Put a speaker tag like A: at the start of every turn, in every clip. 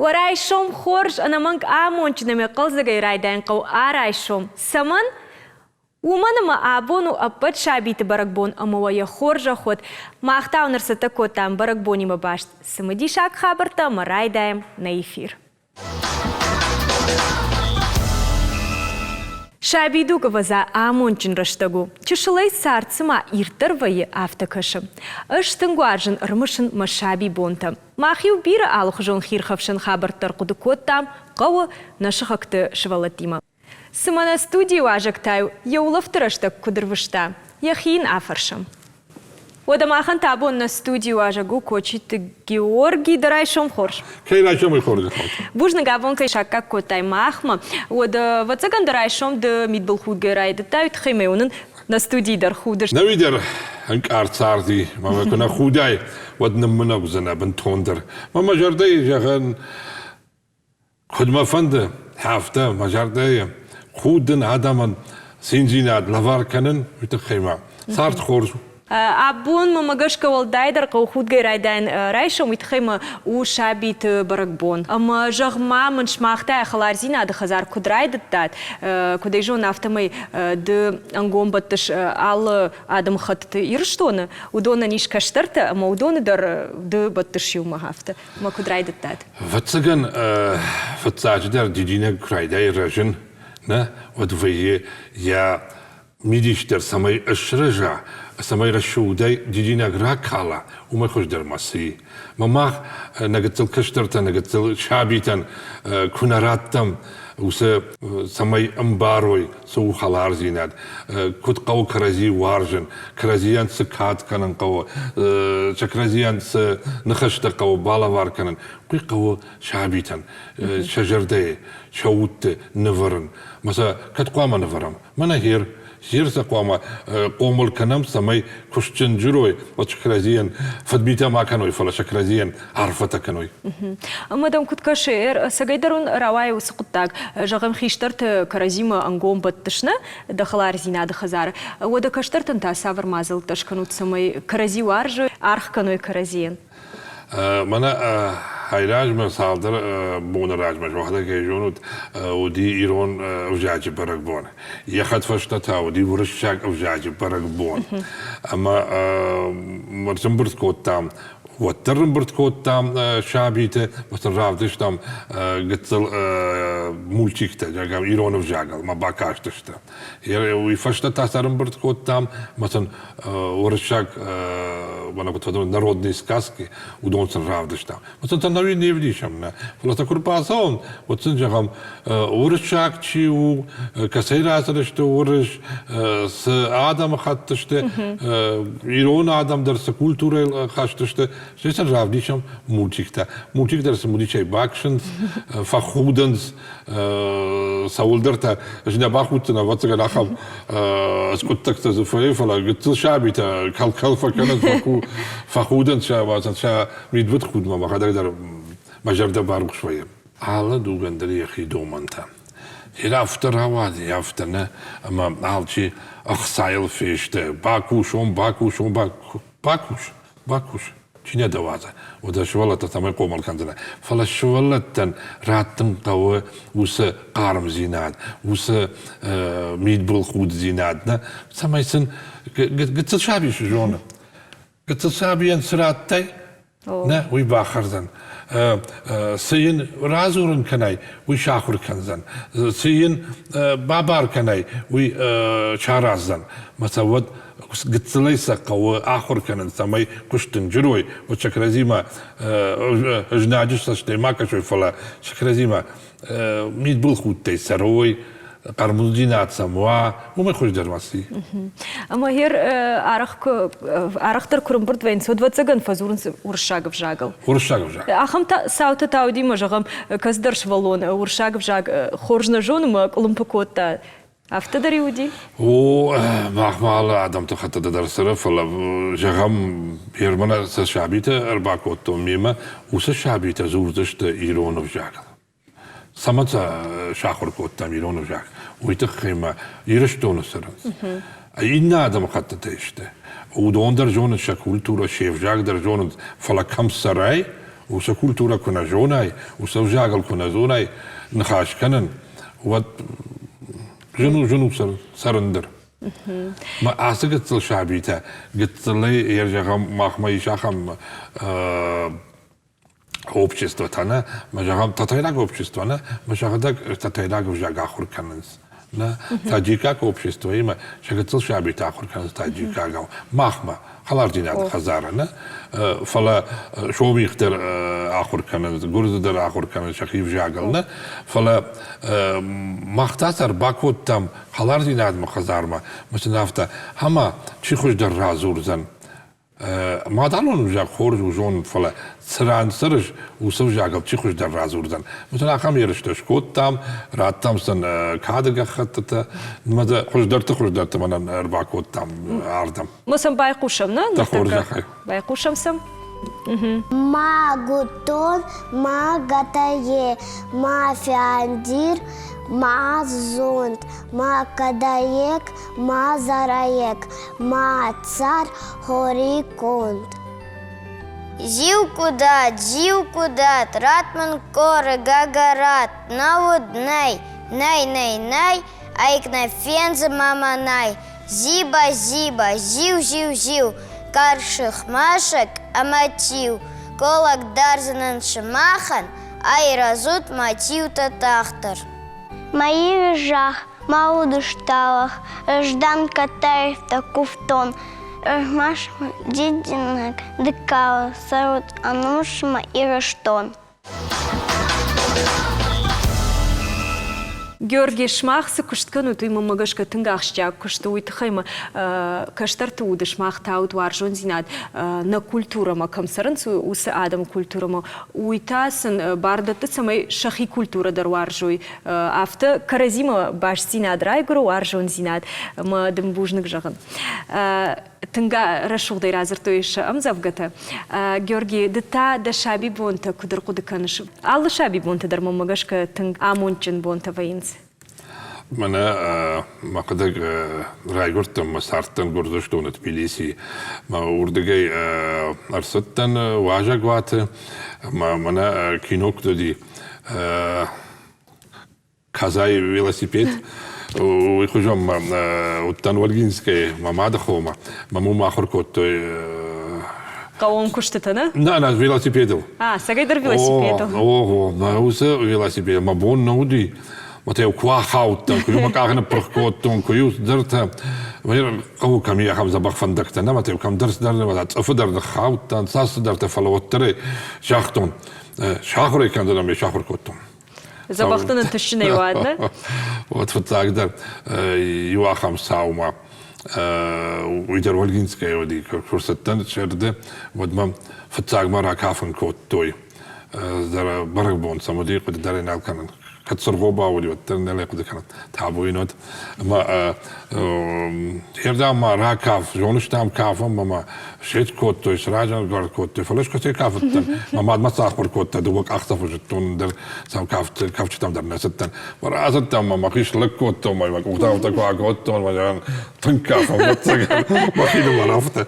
A: Уӕ райсом хорз, ӕнӕмӕнг амондджын ӕмӕ хъӕлдзӕгӕй райдайын хъӕуы а райсом. Цӕмӕн? Уымӕн ӕмӕ абон у ӕппӕт сабиты бӕрӕгбон ӕмӕ уӕ йӕ хорзӕх уӕд. Мах та уын ӕрцӕттӕ кодтам бӕрӕгбонимӕ баст цымыдисаг хабӕрттӕ ӕмӕ райдайӕм нӕ эфир. Сабидуг ӕвӕдза амондджын рӕстӕг у. Чысылӕй цард цыма ирддӕр вӕййы, афтӕ кӕсы. Ӕз тынг уарзын ӕрымысын мӕ сабибонтӕ. Мах-иу бирӕ алыхуызон хирхӕфсӕн хабӕрттӕ ӕрхъуыды кодтам хъӕуы нӕ сыхӕгты сывӕллӕттимӕ. Цымӕ нӕ студийы уазӕг та-иу йӕ улӕфты рӕстӕг куыд ӕрвыста, йӕхи йын афӕрсӕм. Уӕдӕ махӕн та абон нӕ студийы уазӕг у Кочиты Георги. Дӕ райсом хорз.
B: Кӕй райсом уый хорз хорз.
A: Бузныг, абон кӕй саккаг кодтай махмӕ. Уӕдӕ, ӕвӕццӕгӕн, дӕ райсом ды мидбылхудгӕ райдыдтай, уый тыххӕй мӕ уынын нӕ студийы дӕр худыс.
B: Нӕуи дӕр ӕнкъард царди, мӕ куы нӕ худай, уӕд ныммынӕг уыдзынӕ бынтондӕр. Мӕ мӕ зӕрдӕйы зӕгъын, Куыд мӕ фӕнды, афтӕ мӕ зӕрдӕйы худын адӕмӕн циндзинад лӕвар кӕнын, уый тыххӕй ма цард хорз у.
A: Абон мӕмӕ гӕсгӕ уӕлдайдӕр хъӕуы худгӕ райдайын райсом, уый тыххӕй мӕ у сабиты бӕрӕгбон. Ӕмӕ зӕгъ-ма мын, сымах та хӕлардзинады хӕдзар куыд райдыдтат, куыд ӕй зонын, афтӕмӕй ды ӕнгом бӕттыс алы адӕмыхӕттыты Ирыстоны, уыдонӕн ис кӕстӕртӕ ӕмӕ уыдоны дӕр ды бӕттыс иумӕ афтӕ. Ӕмӕ куыд райдыдтат?
B: Ӕвӕццӕгӕн, фыццаджыдӕр дидинӕг куы райдайы рӕзын, нӕ, уӕд вӕййы йӕ мидис дӕр цӕмӕй срӕза, цӕмӕй рӕсугъдӕй дидинӕг ракала, уымӕй хуыздӕр ма цы и. Мӕ мах нӕ гыццыл кӕстӕртӕ, нӕ гыццыл сабитӕн куы нӕ раттӕм уыцы, цӕмӕй ӕмбарой, цы у хӕлардзинад, куыд хъӕуы кӕрӕдзи уарзын, кӕрӕдзийӕн цы кад кӕнын хъӕуы, сӕ кӕрӕдзийӕн цы ныхӕстӕ хъӕуы балӕвар кӕнын, уый хъӕуы сабитӕн сӕ зӕрдӕйы, сӕ удты нывӕрын. Мӕ сӕ кӕд хъуамӕ нывӕрӕм? Мӕнӕ гъер, гъер сӕ хъуамӕ хъомыл кӕнӕм, цӕмӕй куыстджын джырой, уӕд сӕ кӕрӕдзийӕн фыдмитӕ ма кӕной, фӕлӕ сӕ кӕрӕдзийӕн арфӕтӕ кӕной.
A: Ӕмӕ дӕм куыд кӕсы, ӕцӕгӕйдӕр уын рауайы уыцы хъуыддаг, зӕгъӕм, хистӕрты кӕрӕдзимӕ ӕнгом бӕттыс, нӕ, дӕ хӕлардзинады хӕдзары. Уӕдӕ кӕстӕртӕн та цавӕр мадзӕлттӕ скӕнут, цӕмӕй кӕрӕдзи уарзой, аргъ кӕной кӕрӕдзийӕн?
B: Мӕнӕ айразмӕ цалдӕр боны размӕ, сымах кӕй зонут, уыди ирон ӕвзаджы бӕрӕгбон. Йӕ хӕдфӕстӕ та уыди уырыссаг ӕвзаджы бӕрӕгбон. Ӕмӕ ӕрӕмбырд кодтам уӕддӕр ӕмбырд кодтам сабиты, уӕддӕр равдыстам гыццыл мультиктӕ, зӕгъӕм, ирон ӕвзагыл ма бакастысты. Уый фӕстӕ та сӕ ӕрӕмбырд кодтам, ӕмӕ сын уырыссаг мӕнӕ куыд фӕдзурынц, народные сказки, уыдон сын равдыстам. Уыдон та нӕуи не вдисӕм, нӕ. Фӕлӕ сӕ куы рбацӕуӕм, уӕд сын зӕгъӕм, уырыссаг чи у, кӕцӕй рацыдысты уырыс, цы адӕмыхатт сты, ирон адӕм дӕр цы культурӕйыл хӕст сты, стӕй сын равдисӕм мультиктӕ. Мультик дӕр цымыдисӕй бакӕсынц, фӕхудынц, цӕуылдӕр та ӕз нӕ бахудтӕн, ӕвӕццӕгӕн, ахӕм скъуыддзӕгтӕ дзы фӕйы, фӕлӕ гыццыл сабитӕ кӕл-кӕл фӕкӕнынц, фӕхудынц сӕ, сӕ мидбылхудмӕ мӕхӕдӕг дӕр мӕ зӕрдӕ барухс вӕййы. Алы дугӕн дӕр йӕхи домӕнтӕ. Йе афтӕ рауади, афтӕ нӕ, ӕмӕ алчи ӕхцайыл фесты. Бакусон, бакусон, бакус, бакус. Чи нӕ дӕ уадза, уӕдӕ сывӕллӕттӕ цӕмӕй хъомыл кӕндзынӕ. Фӕлӕ сывӕллӕттӕн раттын хъӕуы уыцы хъармдзинад, уыцы мидбылхуддзинад, нӕ, цӕмӕй сын гыццыл саби цы зоны. Гыццыл сабийӕн цы радтай, нӕ, уый бахӕрдзӕн. Цы йын радзурын кӕнай, уый сахуыр кӕндзӕн. Цы йын бабар кӕнай, уый сараздзӕн. Мӕ сӕ уӕд гыццылӕй сӕ хъӕуы ахуыр кӕнын, цӕмӕй куы сдынджыр уой, уӕд сӕ кӕрӕдзимӕ знаджы цӕстӕй ма кӕсой, фӕлӕ сӕ кӕрӕдзимӕ мидбылхудтӕй цӕрой, хъӕрмуддзинад сӕм уа, уымӕй хуыздӕр ма цы.
A: Ӕмӕ гъер арӕх куы арӕхдӕр куы рымбырд вӕййынц, уӕд ӕвӕццӕгӕн фӕдзурынц уырыссаг ӕвзагыл.
B: Уырыссаг ӕвзаг.
A: Ахӕм цаутӕ та уыди, зӕгъӕм, кӕцыдӕр сывӕллон уырыссаг ӕвзаг хорз нӕ зоны ӕмӕ къуылымпы кодта. Афтӕ дӕр уыди?
B: О, махмӕ алы адӕмты хӕттытӕ дӕр цӕры, фӕлӕ, зӕгъӕм, Германы цы сабитӕ ӕрбакодтон мемӕ, уыцы сабитӕ дзурдзысты ирон ӕвзагыл. Цӕмӕн сӕ сахуыр кодтам ирон ӕвзаг? Уый тыххӕй ма Ирыстоны цӕрынц. Иннӕ адӕмыхӕттытӕй сты. Уыдон дӕр зонынц сӕ культурӕ, се взаг дӕр зонынц, фӕлӕ кӕм цӕрай, Уыцы культурӕ куы нӕ зонай, уыцы ӕвзагыл куы нӕ зонай ныхас кӕнын, уӕд зын у, зын у цӕрын дӕр. Мӕ ацы гыццыл сабитӕ, гыццылӕй, зӕгъӕм, махмӕ ис ахӕм обществотӕ нӕ, мӕ зӕгъӕм, татайраг общество нӕ, мӕ сӕхӕдӕг татайраг ӕвзаг ахуыр кӕнынц. Нӕ таджикаг обществоимӕ сӕ гыццыл сабитӕ ахуыр кӕнынц таджикагау. Махмӕ хӕлардзинады хӕдзары нӕ, фӕлӕ сомих дӕр ахуыр кӕнынц, гуырдзы дӕр ахуыр кӕнынц сӕхи ӕвзагыл нӕ, фӕлӕ мах та сӕ ӕрбакодтам хӕлардзинадмӕ хӕдзармӕ, мӕ сын афтӕ, ӕмӕ чи хуыздӕр радзурдзӕн Мадӕлон ӕвзаг хорз у зонын, фӕлӕ цы ран цӕрыс, уыцы ӕвзагыл чи хуыздӕр радзурдзӕн. Сын ахӕм ерыстӕ скодтам, радтам сын кады гӕххӕттытӕ, мӕ хуыздӕрты хуыздӕрты мӕнӕн ӕрбакодтам ардӕм.
A: Ма сӕм байхъусӕм, нӕ?
B: Дӕ хорзӕхӕй.
A: Байхъусӕм сӕм.
C: Ма гутон, ма гатае, ма фиандир, ма зонт, ма кадаек, ма зараек, ма цар хори конд.
D: Зиу кудат, зиу кудат, рат мын коры гагарат, науд нӕй, нӕй, нӕй, нӕй, айк нӕ фендзы маманай. Зиба, зиба, зиу, зиу, зиу, каршых машек ӕмӕ тиу, голаг дардзынӕн сымахӕн, айрӕзут мӕ тиутӕ тагъддӕр.
C: Мои жах, ма удысталах, ждан катаев-та куфтон, Ӕрмӕст дидинӕг дыккаг цӕрут ӕнусмӕ Ирыстон.
A: Георгий, сымах цы куыст кӕнут, уый мӕнмӕ гӕсгӕ тынг ахсджиаг куыст у. Уый тыххӕй мӕ кӕстӕрты уды сымах таут уарзондзинад нӕ культурӕмӕ, кӕм цӕрынц, уыцы адӕмы культурӕмӕ. Уый та сын бар дӕтты, цӕмӕй сӕхи культурӕ дӕр уарзой. Афтӕ кӕрӕдзимӕ бастдзинад райгуыры, уарзондзинад ӕмӕ дын бузныг зӕгъын. Тынг рӕсугъдӕй радзырдтой сӕ ӕмдзӕвгӕтӕ. Георги, ды та дӕ сабибонтӕ куыд ӕрхъуыды кӕныс? Алы сабибонтӕ дӕр мӕнмӕ гӕсгӕ тынг амондджын бонтӕ вӕййынц.
B: Мӕнӕ мӕхӕдӕг райгуырдтӕн мӕ цардтӕн Гуырдзыстоны Тбилисийы. Мӕ уырдыгӕй ӕрцыдтӕн уазӕгуаты ӕмӕ мӕнӕ кино куыд уыди Казайы велосипед, уый хуызӕн мӕ уыдтӕн Ольгинскӕйы мӕ мады хомӕ. Мӕ уым ахуыр кодтой
A: Хъӕуон куыстытӕ, нӕ?
B: Нӕ, нӕ, велосипедыл.
A: А, цӕгӕйдӕр велосипедыл.
B: Ого, мӕ уыцы велосипед мӕ бон нӕ уыди. Мӕ куы ахаудтӕн, куы-иу мӕ къах ныппырх кодтон, куы-иу цыдӕртӕ. Хъӕуы кӕм и ахӕм дзӕбӕх фӕндӕгтӕ, нӕ, мӕ кӕмдӕр цыдӕр, цъыфы дӕр ныххаудтӕн, цас цыдӕртӕ, фӕлӕ уӕддӕр загътон, сахуыр ӕй кӕндзӕн ӕмӕ сахуыр кодтон.
A: Дзӕбӕхты нынтысджынӕй уӕд, нӕ?
B: Уӕд фыццагдӕр иу ахӕм цаумӕ уый дӕр Ольгинскӕйы уыди, куы рцыдтӕн сӕрды, уӕд мӕм фыццагмӕ ракафын кодтой. Бӕрӕгбон сӕм уыди, хъуыды дӕр ӕй нал кӕнын. Кӕд Цыргъоба уыди, уӕддӕр нал ӕй хъуыды кӕнын. Табуйы уӕд. Ӕмӕ Ердӕм ма ракаф, зоныс дам кафӕм ӕмӕ сет кодтой, сразӕнгард кодтой, фӕлӕ скӕцӕй кафыдтӕн. Мӕ мад мӕ цахуыр кодта, дыууӕ къахдзӕфы зыдтон дӕр, сӕм кафджытӕм дӕр нӕ цыдтӕн. Рацыдтӕн мӕ мӕхи слыг кодтон, мӕ къухтӕ афтӕ куы акодтон, мӕ зӕгъын, тынг кафӕм, ӕвӕццӕгӕн, мӕхинымӕр афтӕ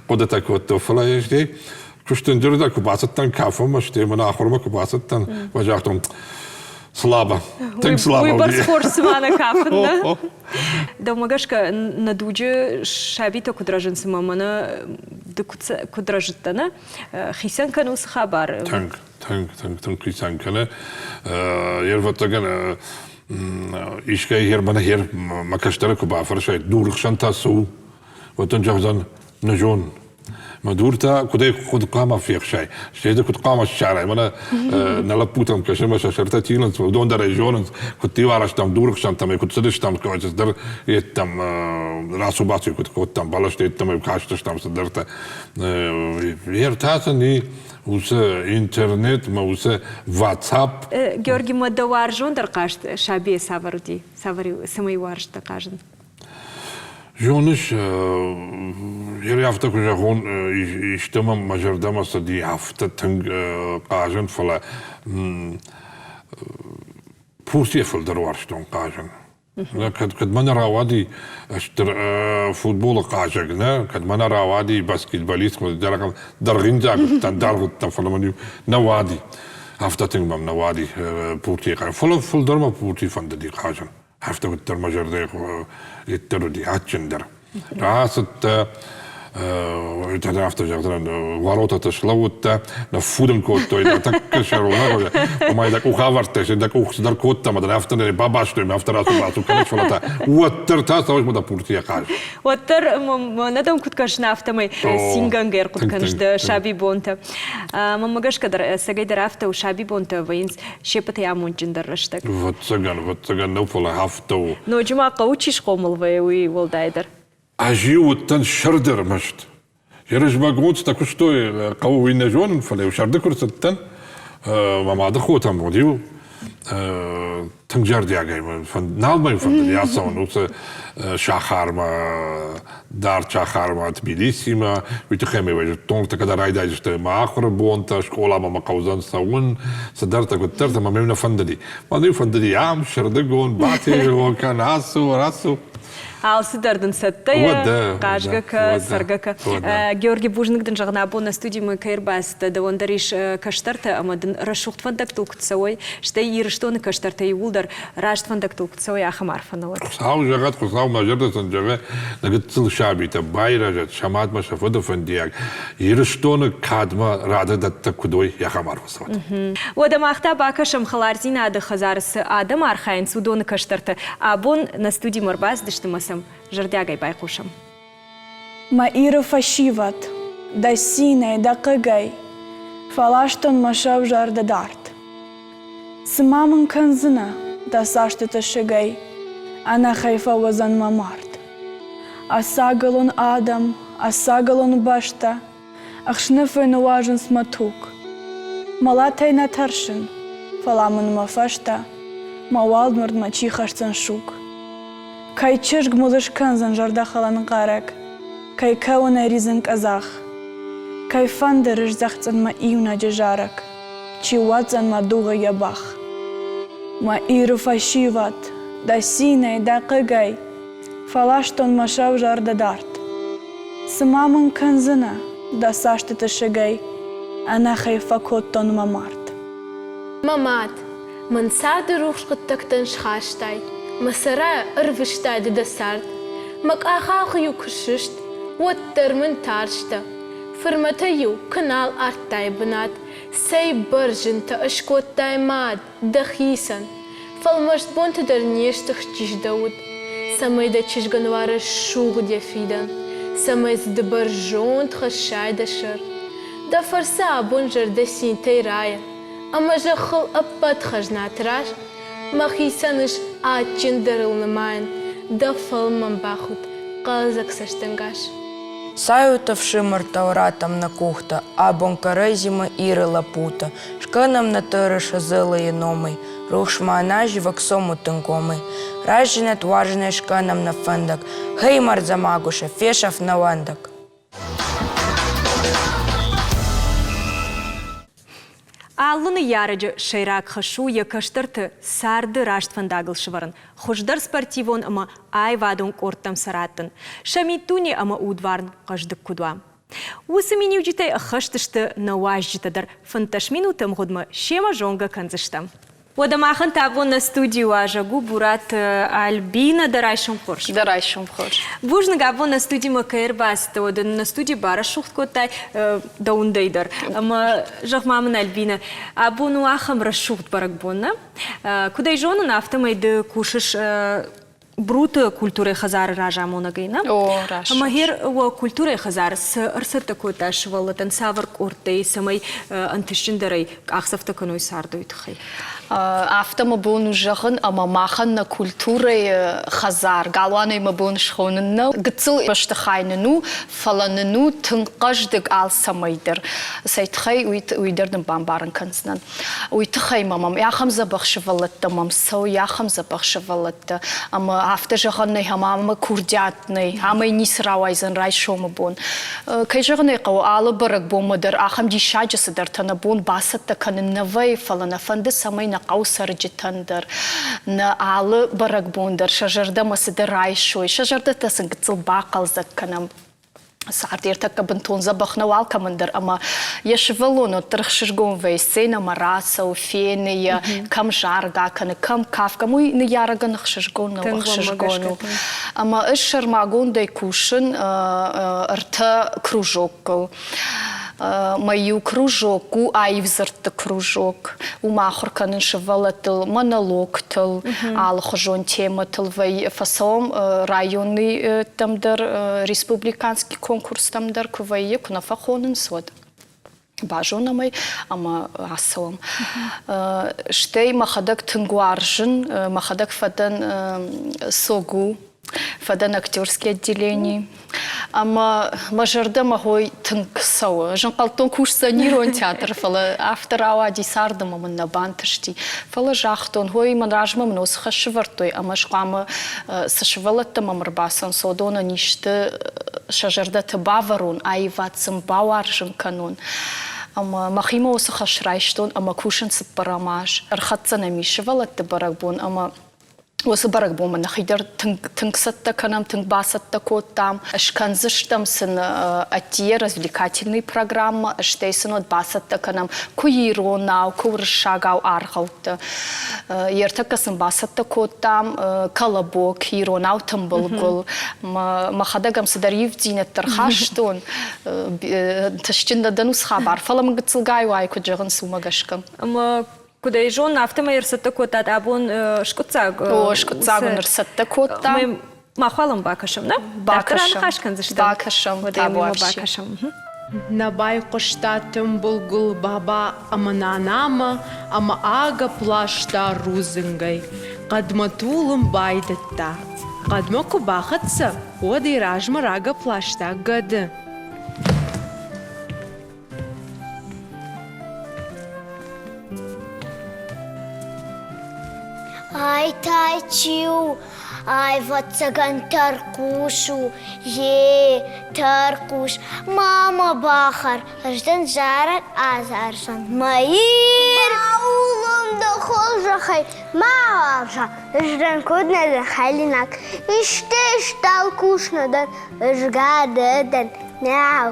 B: хъуыдытӕ кодтон. Фӕлӕ стӕй куыстынджырдӕ куы бацыдтӕн кафынмӕ, стӕй мын ахуырмӕ куы бацыдтӕн, мӕ загътон, слабо, тынг слабо.
A: Уый бӕрц хорз цыма нӕ кафын, нӕ? Дӕумӕ гӕсгӕ, нӕ дуджы сабитӕ куыд рӕзынц ӕмӕ мӕнӕ ды куыд рӕзыдтӕ, нӕ? Хицӕн кӕны уыцы хабар?
B: Тынг, тынг, тынг, тынг хицӕн кӕны. Ӕрвӕццӕгӕн, искӕй хер мӕнӕ хер мӕ кӕстӕры куы бафӕрсай, дуры хсӕн та цы у, уӕд дын зӕгъдзӕн, нӕ зон. Мӕ дуртӕ куыдӕй куыд хъуамӕ фехсай, стӕй дзы куыд хъуамӕ ссарай. Мӕнӕ нӕ лӕппутӕм кӕсын ӕмӕ сӕ сӕртӕ тилынц, уыдон дӕр ӕй зонынц, куыд-иу арӕзтам дуры хсӕнтӕм, куыд цыдыстӕм, цыдӕр йедтӕм рацу-бацу куыд кодтам, бӕлӕсты йедтӕм кастыстӕм цыдӕртӕ. Ӕртӕ сын и уыцы интернет мӕ уыцы WhatsApp.
A: Георги, ма дӕ уарзондӕр хъазт сабийӕ цавӕр уыди? Цавӕр цӕмӕй уарзтӕ хъазын?
B: Зоныс, афтӕ куы зӕгъон, исты мӕм мӕ зӕрдӕмӕ цыди афтӕ тынг хъазын, фӕлӕ пуртийӕ фылдӕр уарзтон хъазын. Кӕд, кӕд мӕ нӕ рауади стыр футболы хъазӕг, нӕ, кӕд мӕ нӕ рауади баскетболист, дӕргъиндзаг уыдтӕн, даргъ уыдтӕн, фӕлӕ мӕн нӕ уади. Афтӕ тынг мӕм нӕ уади пуртийы хъазын. Фӕлӕ фылдӕр мӕ пурти фӕндыди хъазын. Афтӕ уыддӕр мӕ зӕрдӕйы йеддӕр уыди, адджындӕр. Рацыдтӕ, афтӕ зӕгъдзынӕн, варотаты слӕууыдтӕ, ныффудын кодтой, дӕ тӕккӕ сӕрыл нӕ ома дӕ къух авӕрдтай, дӕ къух цыдӕр кодта, ӕмӕ дын афтӕ нӕ бабастой, ӕмӕ афтӕ рацу-бацу кӕныс, фӕлӕ та уӕддӕр та цӕуыс мӕ дӕ пуртийӕ хъаз.
A: Уӕддӕр мӕнӕ дӕм куыд кӕсын, афтӕмӕй цингӕнгӕ ӕрхъуыды кӕныс дӕ сабибонтӕ. Мӕнмӕ гӕсгӕ дӕр ӕцӕгӕй дӕр афтӕ у, сабибонтӕ вӕййынц се ппӕтӕй амондджындӕр рӕстӕг.
B: Ӕвӕццӕгӕн, ӕвӕццӕгӕн нӕу, фӕлӕ афтӕ у.
A: Ноджы ма хъӕуы чи схъомыл вӕййы, уый уӕлдайдӕр.
B: Ӕз-иу уыдтӕн сӕрды ӕрмӕст. Ерысмӕгондтӕ куыстой, хъӕуы уый нӕ зонын, фӕлӕ-иу сӕрды куы рцыдтӕн, мӕ мады хотӕм уыд-иу тынг зӕрдиагӕй нал мӕм фӕндыди ацӕуын уыцы сахармӕ, дард сахармӕ, Тбилисимӕ. Уый тыххӕй мӕ зыдтон, кӕд райдайдзысты мӕ ахуыры бонтӕ, скъоламӕ мӕ хъӕудзӕн цӕуын, цыдӕртӕ, куыддӕртӕ, мӕ мӕм нӕ фӕндыди. Мӕн-иу фӕндыди ам, сӕрдыгон, батезгъо кӕн, ацу, рацу.
A: Алцыдӕр дын цӕттӕйӕ, хъазгӕ кӕ, цӕргӕ кӕ. Георги, бузныг дын зӕгъын, абон нӕ студимӕ кӕй ӕрбацыдтӕ, дӕуӕн дӕр ис кӕстӕртӕ ӕмӕ дын рӕсугъд фӕндӕгтыл куыд цӕуой, стӕй Ирыстоны кӕстӕртӕ иууылдӕр раст фӕндӕгтыл куыд цӕуой, ахӕм арфӕ нӕ уӕд.
B: Хуыцау зӕгъӕд, Хуыцау мӕ зӕрдӕ сын зӕгъы, нӕ гыццыл сабитӕ байрӕзӕд, сӕ мадмӕ сӕ фыды фӕндиаг, Ирыстоны кадмӕ рады дӕттӕг куыд уой, ахӕм арфӕ цӕуӕд.
A: Уӕдӕ мах та бакӕсӕм хӕлардзинады хӕдзары цы адӕм архайынц, уыдоны кӕстӕртӕ. Абон нӕ студимӕ ӕрбацыдысты ӕмӕ сӕм зӕрдиагӕй байхъусӕм.
E: Мӕ Иры фӕсивӕд, дӕ цинӕй, дӕ хъыгӕй Фӕластон мӕ сӕвзӕрды дард. Цы ма мын кӕндзынӕ дӕ цӕстыты сыгӕй, Ӕнӕхай фӕуыдзӕн мӕ мард. Ӕцӕгӕлон адӕм, ӕцӕгӕлон бӕстӕ Ӕхсныфӕй ныуазынц мӕ туг. Мӕлӕтӕй нӕ тӕрсын, фӕлӕ мын мӕ фӕстӕ Мӕ уӕлмӕрдмӕ чи хӕсдзӕн суг? Кӕй чызг мыл ыскӕндзӕн зӕрдӕхалӕн хъарӕг, Кӕй кӕуынӕй ризын къӕдзӕх? Кӕй фӕндыр ыздӕхдзӕн мӕ иунӕджы зарӕг, Чи уадздзӕн мӕ дугъы йӕ бӕх? Мӕ Иры фӕсивӕд, дӕ цинӕй, дӕ хъыгӕй Фӕластон мӕ сӕвзӕрды дард. Цы ма мын кӕндзынӕ дӕ цӕстыты сыгӕй, Ӕнӕхай фӕкодтон мӕ мард.
F: Мӕ мад, мӕн царды рухс хъуыддӕгтӕн схастай, Мӕ сӕрӕй ӕрвыстай ды дӕ цард. Мӕ къахалгъ-иу куы сыст, уӕддӕр мын тарстӕ. Фырмӕтӕй-иу куы нал ардтай бынат, Цӕй бӕрзынтӕ ыскодтай мад дӕхицӕн. Фӕлмӕст бонты дӕр не стыхстис дӕ уд, Цӕмӕй дӕ чызгӕн уа рӕсугъд йӕ фидӕн, Цӕмӕй дзы ды бӕрзонд хӕссай дӕ сӕр. Дӕ фӕрцы абон зӕрдӕ цинтӕй райы, Ӕмӕ зӕххыл ӕппӕт хӕзнаты раз Мӕхицӕн ыс адджындӕрыл нымайын Дӕ фӕлмӕн бахудт, хъӕлдзӕг цӕстӕнгас.
G: Цайут ӕфсымӕртӕ ратӕм нӕ къухтӕ, Абон кӕрӕдзимӕ Иры лӕппутӕ, Скӕнӕм нӕ тырыса дзыллӕйы номӕй, Рухсмӕ нӕ зивӕг цомут ӕнгомӕй. Рӕзынӕт уарзынӕй скӕнӕм нӕ фӕндаг, Гъей, мардзӕ магуса, фесӕф нӕ уӕндаг!
A: Алы ныййарӕджы сӕйраг хӕс у йӕ кӕстӕрты царды раст фӕндагыл сывӕрын, хуыздӕр спортивон ӕмӕ аивадон къордтӕм сӕ раттын, сӕ миддуне ӕмӕ удварн хъӕздыг куыд уа. Уыцы миниуджытӕй ӕххӕст сты нӕ уазджытӕ дӕр 15 минуты ӕмгъуыдмӕ семӕ зонгӕ кӕндзыстӕм. Уӕдӕ махӕн та абон нӕ студийы уазӕг у Бураты Альбина. Дӕ райсом хорз.
H: Дӕ райсом хорз.
A: Бузныг, абон нӕ студимӕ кӕй ӕрбацыдтӕ, уӕдӕ нӕ студи барӕсугъд кодтай дӕ уындӕй дӕр. Ӕмӕ зӕгъ-ма мын, Альбина, абон у ахӕм рӕсугъд бӕрӕгбон, нӕ? Куыд ӕй зонын, афтӕмӕй ды кусыс Бруты культурӕйы хӕдзары разамонӕгӕй, нӕ?
H: О, раст.
A: Ӕмӕ гъер уӕ культурӕйы хӕдзар цы ӕрцӕттӕ кодта сывӕллӕттӕн, цавӕр къордтӕй, цӕмӕй ӕнтыстджындӕрӕй къахдзӕфтӕ кӕной царды уый тыххӕй?
H: Афтӕ мӕ бон у зӕгъын, ӕмӕ махӕн нӕ культурӕйы хӕдзар, галуанӕй мӕ бон схонын нӕу. Гыццыл бӕстыхай нын у, фӕлӕ нын у тынг хъӕздыг алцӕмӕй дӕр. Цӕй тыххӕй, уый дӕр нын бамбарын кӕндзынӕн. Уый тыххӕй ма мӕм ахӕм дзӕбӕх сывӕллӕттӕ мӕм цӕуы, ахӕм дзӕбӕх сывӕллӕттӕ. Ӕмӕ афтӕ зӕгъӕн нӕй, ӕмӕ ам курдиат нӕй, амӕй ницы рауайдзӕн райсомы бон. Кӕй зӕгъын ӕй хъӕуы, алы бӕрӕгбонмӕ дӕр ахӕм диссаджы цыдӕртӕ нӕ бон бацӕттӕ кӕнын нӕ вӕййы, фӕлӕ нӕ фӕнды, цӕмӕй нӕ нӕ хъӕуы цӕрджытӕн дӕр, нӕ алы бӕрӕгбон дӕр сӕ зӕрдӕмӕ цыдӕр райсой, сӕ зӕрдӕтӕ сын гыццыл бахъӕлдзӕг кӕнӕм. Цард ӕртӕккӕ бынтон дзӕбӕх нӕу алкӕмӕн дӕр ӕмӕ йӕ сывӕллон уӕддӕр ӕхсызгон вӕййы сценӕмӕ рацӕуы, фены йӕ, кӕм заргӕ кӕны, кӕм кафгӕ. Уый ныййарӕгӕн ӕхсызгон нӕу, ӕхсызгон у. Ӕмӕ ӕз сӕрмагондӕй кусын ӕртӕ кружоккыл. Мӕ иу кружок у аив дзырдты кружок. Уым ахуыр кӕнын сывӕллӕттыл монологтыл, алыхуызон темӕтыл вӕййы. Фӕцӕуӕм районныйттӕм дӕр, республиканский конкурстӕм дӕр куы вӕййы, куы нӕ фӕхонынц, уӕд базонӕм ӕй ӕмӕ ацӕуӕм. Стӕй мӕхӕдӕг тынг уарзын, мӕхӕдӕг фӕдӕн СОГУ, фӕдӕн актерский отделение. Ӕмӕ мӕ зӕрдӕмӕ хой тынг цӕуы. Ӕз ӕнхъӕлдтон кусдзӕн ирон театры, фӕлӕ афтӕ рауади царды ӕмӕ мын нӕ бантысти. Фӕлӕ загътон, хой мӕн размӕ мын уыцы хӕс сӕвӕрдтой ӕмӕ ӕз хъуамӕ цы сывӕллӕттӕ мӕм ӕрбацӕуынц, уыдонӕн исты сӕ зӕрдӕты бавӕрон, аивад сын бауарзын кӕнон. Ӕмӕ мӕхимӕ уыцы хӕс райстон ӕмӕ кусын цыппӕрӕм аз. Ӕрхӕццӕ нӕм ис сывӕллӕтты бӕрӕгбон ӕмӕ уыцы бӕрӕгбонмӕ нӕхи дӕр тынг, тынг цӕттӕ кӕнӕм, тынг бацӕттӕ кодтам. Скӕндзыстӕм сын ӕддийӕ развлекательный программӕ, стӕй сын уӕд бацӕттӕ кӕнӕм куы иронау, куы уырыссагау аргъӕуттӕ. Ӕртӕккӕ сын бацӕттӕ кодтам колобок, иронау тымбылгуыл. Мӕхӕдӕг ӕм цыдӕр ивддзинӕдтӕ рхастон. Тысджын нӕ дӕн уыцы хабар, фӕлӕ мын гыццылгай уайы, куыд зӕгъынц, уымӕ гӕсгӕ.
A: Ӕмӕ куыд ӕй зонын, афтӕмӕй ӕрцӕттӕ кодтат абон скъуыддзаг.
H: О, скъуыддзаг уын ӕрцӕттӕ кодтам.
A: Махуалӕн бакӕсӕм, нӕ?
H: Бакӕсӕм.
A: Раныхас кӕндзыстӕм.
H: Бакӕсӕм, табуафси.
A: Бакӕсӕм.
I: Нӕ байхъуыста тымбылгуыл баба ӕмӕ нанамӕ ӕмӕ агӕпп ласта рудзынгӕй. Хъӕдмӕ тулын байдыдта. Хъӕдмӕ куы бахӕццӕ, уӕд йӕ размӕ рагӕпп ласта гӕды.
C: Ай та чи у? Ӕвӕццӕгӕн тӕрхъус у. Е, тӕрхъус, ма мӕ бахӕр, ӕз дын зарӕг азарзӕн. Мӕ Ир! Баулон дӕ хорзӕхӕй, ма уарза, ӕз дӕн куыд нӕ дӕн хӕлинаг. Исты стал кус нӕ дӕн, ӕз гӕды дӕн, мяу.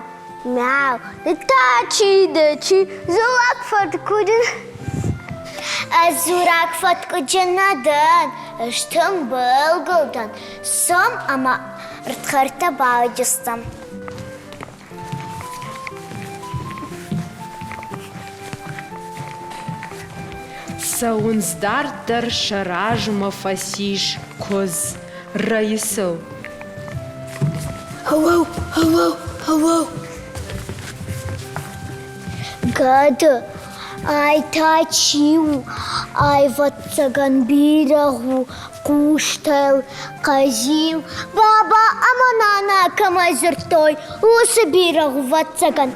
C: Мяу, ды та чи дӕ, чи? Дзураг фӕткъуыджын. Ӕз дзураг фӕткъуыджын нӕ дӕн, ӕз тымбылгыл дӕн. Цом ӕмӕ ртхӕртӕ бауыдыстӕм.
I: Цӕуынц дарддӕр сӕ размӕ фӕцис куыдз, рӕйы сыл.
C: Hello, hello, hello. Гӕды, ай та чи у? Ӕвӕццӕгӕн бирӕгъ у, хъустӕ къӕдзил. Баба ӕмӕ нана кӕмӕй дзырдтой, уыцы бирӕгъ, ӕвӕццӕгӕн.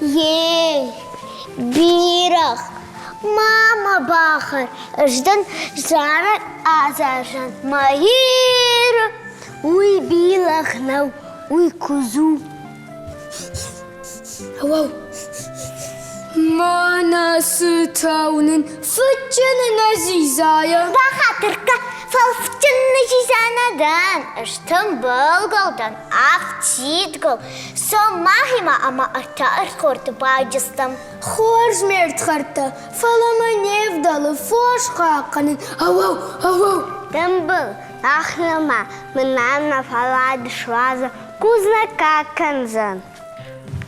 C: Ей, бирӕгъ, ма мӕ бахӕр, ӕз дын зарӕг азарзӕн. Мӕ Ир, уый бирӕгъ нӕу, уый куыдз у.
G: Уау! Мӕнӕ цытӕ уынын фыдджыны нӕ дзидзайӕ.
C: Бахатыр кӕ, фӕлӕ фыдджыны дзидза нӕ дӕн, ӕз тымбылгол дӕн, афтидгол. Цом махимӕ ӕмӕ ӕртӕ ӕрдхорды байджыстӕм.
G: Хорз ме рдхӕрдтӕ, фӕлӕ мӕ не вдӕлы фос хъахъхъӕнын. Ау-ау, ау-ау!
C: Тымбыл, ӕхнымӕ мын ӕнӕ фӕллад суадзы, кузнӕ кӕндзӕн.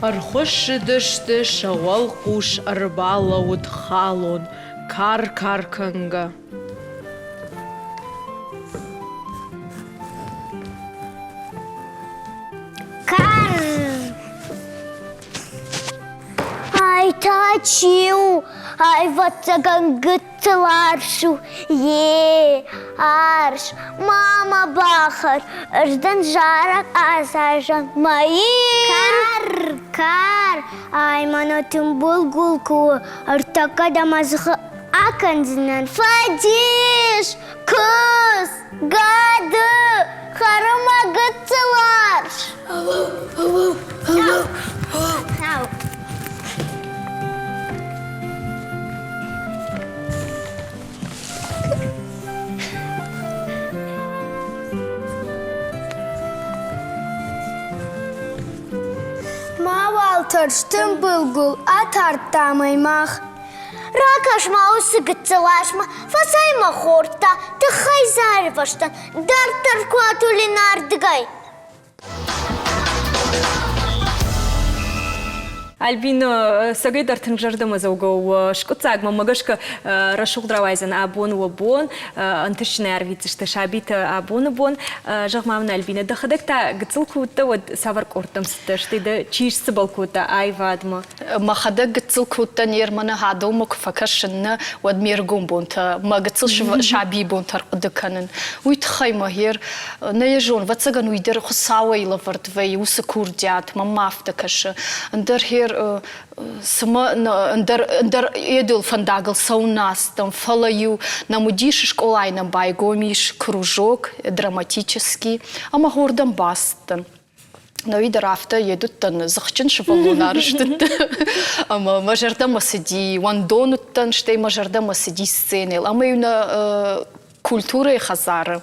I: Ӕрхуыссыдысты, сӕ уӕлхъус ӕрбалӕууыд халон, кӕр-кӕр кӕнгӕ.
C: Ай та чи у? Ӕвӕццӕгӕн гыццыл арс у. Е, арс, мама бахӕр, ӕз дын зарӕг азарзӕн. Мӕ Ир! Кар, кар, ай мӕнӕ тымбыл гуыл куы у, ӕртӕккӕ дӕ мӕ дзыхы акӕндзынӕн. Фӕдис! Куыдз! Гӕды! Хӕры мӕ гыццыл арс! тӕрс, тымбыл гуыл, атардтам ӕй мах. Ракӕс-ма уыцы гыццыл асмӕ, фӕцӕй мӕ хордта, тыххӕй дзы аирвӕзтӕн, дарддӕр куы атулин ардыгӕй.
A: Альбина, цӕгӕй дӕр тынг зӕрдӕмӕдзӕугӕ у скъуыддзагмӕ мӕ гӕсгӕ рӕсугъд рауайдзӕн абон уӕ бон, ӕнтыстджынӕй ӕрвитдзысты сабитӕ абоны бон. Зӕгъ-ма мын, Альбина, дӕхӕдӕг та гыццыл куы уыдтӕ, уӕд цавӕр къордтӕм цыдтӕ, стӕй дӕ чи сцыбӕл кодта аивадмӕ?
H: Мӕхӕдӕг гыццыл куы уыдтӕн, йе рмӕны хӕдонмӕ куы фӕкӕсын, нӕ, уӕд ме ргом бонтӕ, мӕ гыццыл сабийы бонтӕ ӕрхъуыды кӕнын. Уый тыххӕй мӕ гъер нӕ йӕ зон, ӕвӕццӕгӕн уый дӕр Хуыцауӕй лӕвӕрд вӕййы уыцы курдиат, мӕнмӕ афтӕ кӕсы. Ӕндӕр гъер цымӕ ӕндӕр, ӕндӕр едыл фӕндагыл цӕуын нӕ ацыдтӕн, фӕлӕ-иу нӕм уыдис скъолайы нӕм байгом ис кружок драматический, ӕмӕ хордӕм бацыдтӕн. Науи дӕр афтӕ едуыдтӕн, дзыхджын сывӕллон арӕзт ӕмӕ мӕ зӕрдӕмӕ цыди, уӕндон уыдтӕн, стӕй мӕ зӕрдӕмӕ цыди сценӕйыл. Ӕмӕ-иу нӕ культурӕйы хӕдзары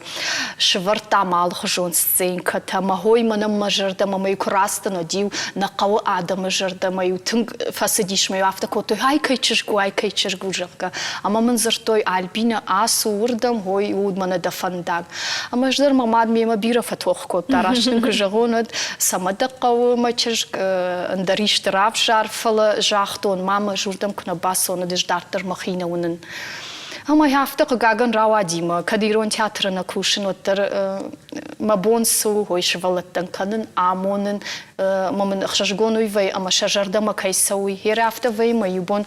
H: сывӕрдтам алыхуызон сценкӕтӕ. Мӕ хой мӕнӕн мӕ зӕрдӕмӕ мӕ куы рацыдтӕн, уӕд-иу нӕ хъӕуы адӕмы зӕрдӕмӕ-иу тынг фӕцыдис, мӕ-иу афтӕ кодтой, ай кӕй чызг у, ай кӕй чызг у, зӕгъгӕ. Ӕмӕ мын дзырдтой, Альбинӕ, ацу уырдӕм, хой у мӕнӕ дӕ фӕндаг. Ӕмӕ ӕз дӕр мӕ мад мемӕ бирӕ фӕтох кодта, раст ын куы зӕгъон, уӕд цӕмӕ дӕ хъӕуы мӕ чызг, ӕндӕр исты равзар, фӕлӕ загътон, мамӕ, ӕз уырдӕм куы нӕ бацӕуон, ӕз дарддӕр мӕхи нӕ уынын. Ӕмӕ афтӕ хъыгагӕн рауади мӕ, кӕд ирон театры нӕ кусын, уӕддӕр мӕ бон цы у, уый сывӕллӕттӕн кӕнын, амонын, ӕмӕ мын ӕхсызгон уый вӕййы, ӕмӕ сӕ зӕрдӕмӕ кӕй цӕуы. Гъер афтӕ вӕййы, мӕ иу бон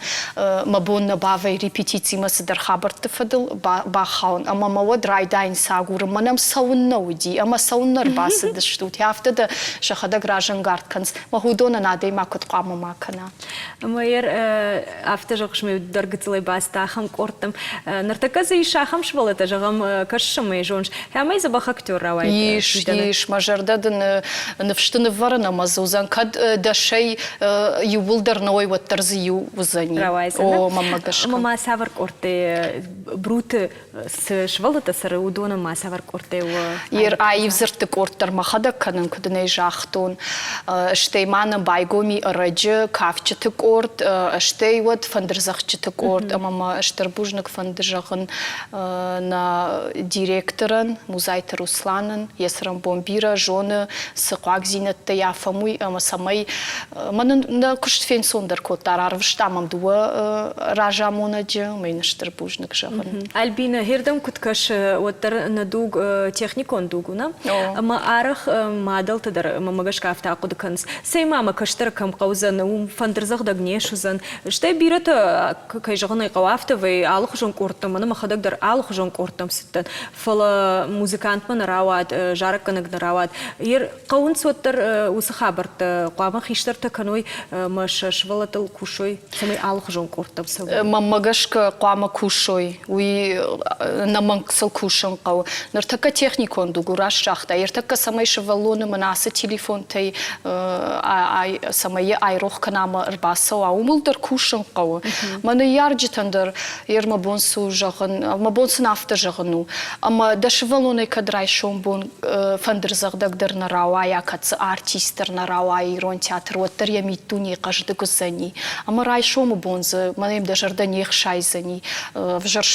H: мӕ бон нӕ бавӕййы репетицимӕ цыдӕр хабӕртты фӕдыл бахауын, ӕмӕ мӕ уӕд райдайынц агурын, мӕн ӕм цӕуыннӕ уыди, ӕмӕ цӕуыннӕ ӕрбацыдыстут. Афтӕ дӕ сӕхӕдӕг разӕнгард кӕнынц, мӕ уыдонӕн адӕймаг куыд хъуамӕ ма кӕна.
A: Ӕмӕ афтӕ зӕгъыс, ме дӕр гыццылӕй бацыд ахӕм къордтӕм. Ныртӕккӕ дзы ис ахӕм сывӕллӕттӕ, зӕгъӕм, кӕсыс ӕмӕ зоныс, ӕмӕ дзӕбӕх актер рауайд.
H: Ис, ис, мӕ зӕрдӕ дын ныфсты ныввӕрын ӕмӕ дзы уыдзӕн, кӕд дӕсӕй иууылдӕр нӕ уой, уӕддӕр дзы иу уыдзӕни.
A: Рауайдзӕн.
H: О, мӕнмӕ гӕсгӕ.
A: Ӕмӕ ма цавӕр къордтӕ Бруты цы сывӕллӕттӕ цӕры, уыдонӕн ма цавӕр къордтӕ у?
H: Ер аив дзырдты къорд дӕр мӕхӕдӕг кӕнын, куыд ын ӕй загътон. Стӕй ма нӕм байгом и ӕрӕджы кафджыты къорд, стӕй уӕд фӕндырдзӕгъдджыты къорд ӕмӕ мӕ стыр бузныг фӕнды зӕгъын нӕ директорӕн Музайты Русланӕн. Йӕ цӕрӕнбон бирӕ зоны, цы хъуагдзинӕдтӕ йафӕм, уый ӕмӕ цӕмӕй Мӕнӕн нӕ куыст фенцондӕр кодта, рарвыста мӕм дыууӕ разамонӕджы, ӕмӕ йын стыр бузныг зӕгъын.
A: Альбина, хердӕм куыд кӕсы, уӕддӕр нӕ дуг техникон дуг у, нӕ? Ӕмӕ арӕх мадӕлтӕ дӕр мӕмӕ гӕсгӕ афтӕ ахъуыды кӕнынц, цӕй ма мӕ кӕстӕр кӕм хъӕудзӕн, уым фӕндырдзӕгъдӕг не суыдзӕн. Стӕй бирӕтӕ, кӕй зӕгъын ӕй хъӕуы, афтӕ вӕййы, алыхуызон къордтӕм, мӕнӕ мӕхӕдӕг дӕр алыхуызон къордтӕм цыдтӕн, фӕлӕ музыкантмӕ нӕ рауад, зарӕггӕнӕг нӕ рауад. Хъӕуынц уӕддӕр уыцы хабӕрттӕ хъуамӕ хистӕртӕ кӕной ӕмӕ сӕ сывӕллӕттыл кусой, цӕмӕй алыхуызон къордтӕм цӕуой.
H: Мӕнмӕ гӕсгӕ хъуамӕ кусой, уый ӕнӕмӕнг сыл кусын хъӕуы. Ныртӕккӕ техникон дуг у, раст загъта. Ӕртӕккӕ цӕмӕй сывӕллоны мын ацы телефонтӕй цӕмӕй йӕ айрох кӕна ӕмӕ ӕрбацӕуа, уымыл дӕр кусын хъӕуы. Мӕ ныййарджытӕн дӕр ер мӕ бон цы у зӕгъын, мӕ бон сын афтӕ зӕгъын у, ӕмӕ дӕ сывӕллонӕй кӕд райсом бон фӕндырдзӕгъдӕг дӕр нӕ рауайа, кӕд дзы артист дӕр нӕ рауайа ирон театр, уӕддӕр йӕ миддуне хъӕздыг уыдзӕни. Ӕмӕ райсомы бон дзы мӕнӕ йӕм дӕ зӕрдӕ не хсайдзӕни, ӕвзӕр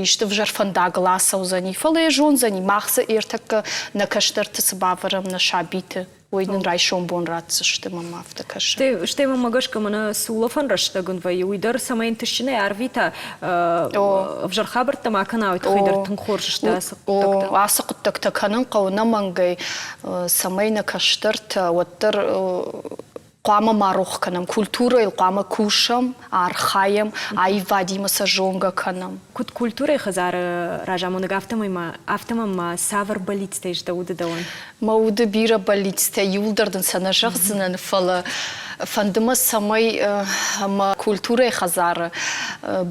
H: исты ӕвзӕр фӕндагыл ацӕудзӕни, фӕлӕ йӕ зондзӕни, мах дзы ӕртӕккӕ нӕ кӕстӕрты цы бавӕрӕм, нӕ сабиты, уый нын райсом бон ратдзысты, мӕм афтӕ кӕсы.
A: Стӕй мӕм гӕсгӕ мӕнӕ цы улӕфӕн рӕстӕг ын вӕййы, уый дӕр цӕмӕй ӕнтыстджынӕй арвита, ӕвзӕр хабӕрттӕ ма кӕна, уый тыххӕй дӕр тынг хорз сты ацы хъуыддӕгтӕ.
H: Ацы хъуыддӕгтӕ кӕнын хъӕуы ӕнӕмӕнгӕй, цӕмӕй нӕ кӕстӕртӕ уӕддӕр хъуамӕ ма рох кӕнӕм, культурӕйыл хъуамӕ кусӕм, архайӕм, аивадимӕ сӕ зонгӕ кӕнӕм.
A: Куыд культурӕйы хӕдзары разамонӕг, афтӕмӕй ма, афтӕмӕн ма цавӕр бӕллицтӕ ис дӕ уды дӕуӕн?
H: Мӕ уды бирӕ бӕллицтӕ, иуылдӕр дын сӕ нӕ зӕгъдзынӕн, фӕлӕ фӕнды мӕ, цӕмӕй мӕ Культурӕйы хӕдзары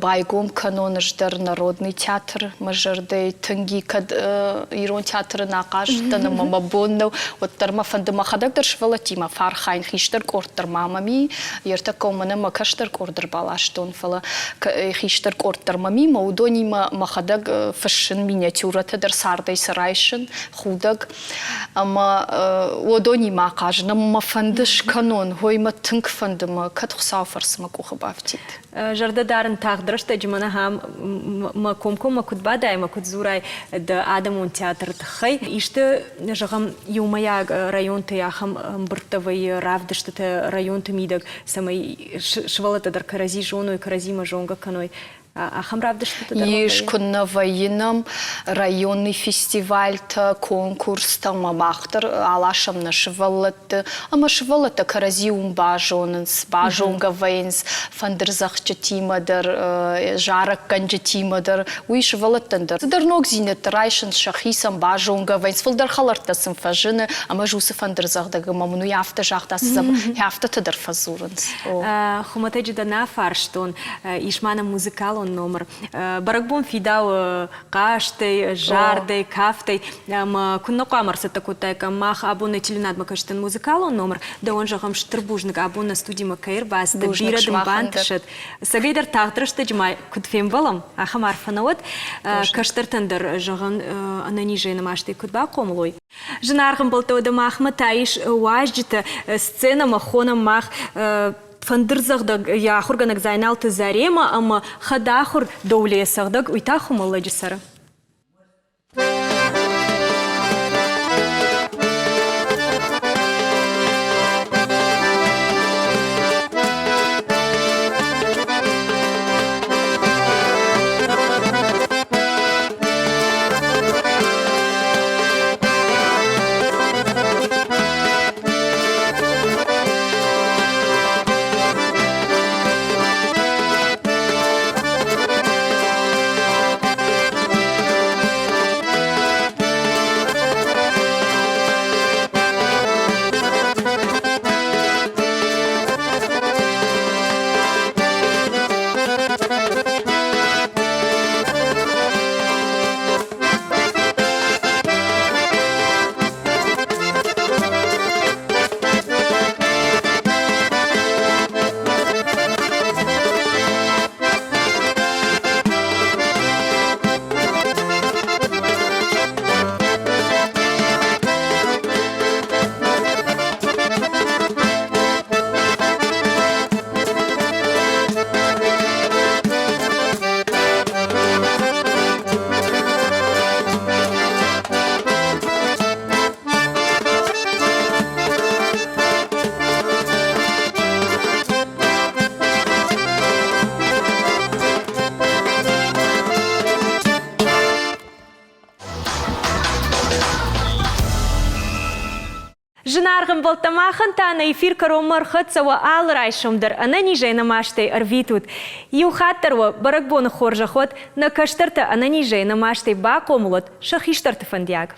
H: байгом кӕнон ӕз дӕр народный театр мӕ зӕрдӕйы тынг и, кӕд ирон театры нӕ ахъазыдтӕн ӕмӕ мӕ бон нӕу, уӕддӕр мӕ фӕнды мӕхӕдӕг дӕр сывӕллӕттимӕ фӕархайын, хистӕр къорд дӕр ма мӕм и, ӕртӕккӕ мӕнӕ мӕ кӕстӕр къорд ӕрбаластон, фӕлӕ хистӕр къорд дӕр мӕм и, мӕ уыдонимӕ мӕхӕдӕг фыссын миниатюрӕтӕ дӕр цардӕй сӕ райсын, худӕг. Ӕмӕ уыдонимӕ ахъазын ӕмӕ мӕ фӕнды скӕнон, ой, мӕ тынг фӕнды мӕ, кӕд Хуыцауы фӕрцы мӕ къухы бафтид.
A: Зӕрдӕ дарын тагъд рӕстӕджы мӕн ахӕм мӕ комкоммӕ куыд бадай ӕмӕ куыд дзурай дӕ адӕмон театры тыххӕй. Исты, зӕгъӕм, иумӕйаг районты ахӕм ӕмбырдтӕ вӕййы, равдыстытӕ районты мидӕг, цӕмӕй сывӕллӕттӕ дӕр кӕрӕдзи зоной, кӕрӕдзимӕ зонгӕ кӕной. Ахӕм равдыстыты дӕр
H: Ис, куыннӕ вӕййы нӕм районный фестивальтӕ, конкурстӕ ӕмӕ мах дӕр аласӕм нӕ сывӕллӕтты. Ӕмӕ сывӕллӕттӕ кӕрӕдзи уым базонынц, базонгӕ вӕййынц фӕндырдзӕгъдджытимӕ дӕр, зарӕггӕнджытимӕ дӕр. Уый сывӕллӕттӕн дӕр цыдӕр ногдзинӕдтӕ райсынц сӕхицӕн, базонгӕ вӕййынц, фылдӕр хӕлӕрттӕ сын фӕзыны. Ӕмӕ ӕз уыцы фӕндырдзӕгъдӕг ӕмӕ мын уый афтӕ загъта, афтӕтӕ дӕр фӕдзурынц.
A: Хуымӕтӕджы дӕ нӕ фарстон, ис ма нӕм музыкалон номыр. Бӕрӕгбон фидауы хъазтӕй, зардӕй, кафтӕй. Ӕмӕ куыннӕ хъуамӕ ӕрцӕттӕ кодтаиккам мах абон нӕ телеуынадмӕ кӕсдзӕн музыкалон номыр. Дӕуӕн зӕгъӕм стыр бузныг, абон нӕ студимӕ кӕй ӕрбацыдтӕ, бирӕ дын бантысӕд. Цӕгӕйдӕр тагъд рӕстӕджы ма куыд фембӕлӕм, ахӕм арфӕ нӕ уӕд. Кӕстӕртӕн дӕр зӕгъӕн ӕнӕнизӕй нымӕстӕй куыд бахъомыл уой. Зынаргъ ӕмбӕлттӕ, уӕдӕ махмӕ та ис уазджытӕ, сценӕмӕ хонӕм мах фӕндырдзӕгъдӕг йӕ ахуыргӕнӕг Зайналты Заремӕ ӕмӕ хӕдахуыр Доулейы цӕгъдӕг, уый та Хуымӕллӕджы цӕры. Зынаргъ ӕмбӕлттӕ, махӕн та нӕ эфир кӕронмӕ ӕрхӕццӕ уӕ алы райсом дӕр ӕнӕнизӕй нӕ мастӕй ӕрвитут. Иу хатт дӕр уӕ бӕрӕгбоны хорзӕх уӕд, нӕ кӕстӕртӕ ӕнӕнизӕй нӕ мастӕй бахъомыл уӕд сӕ хистӕрты фӕндиаг.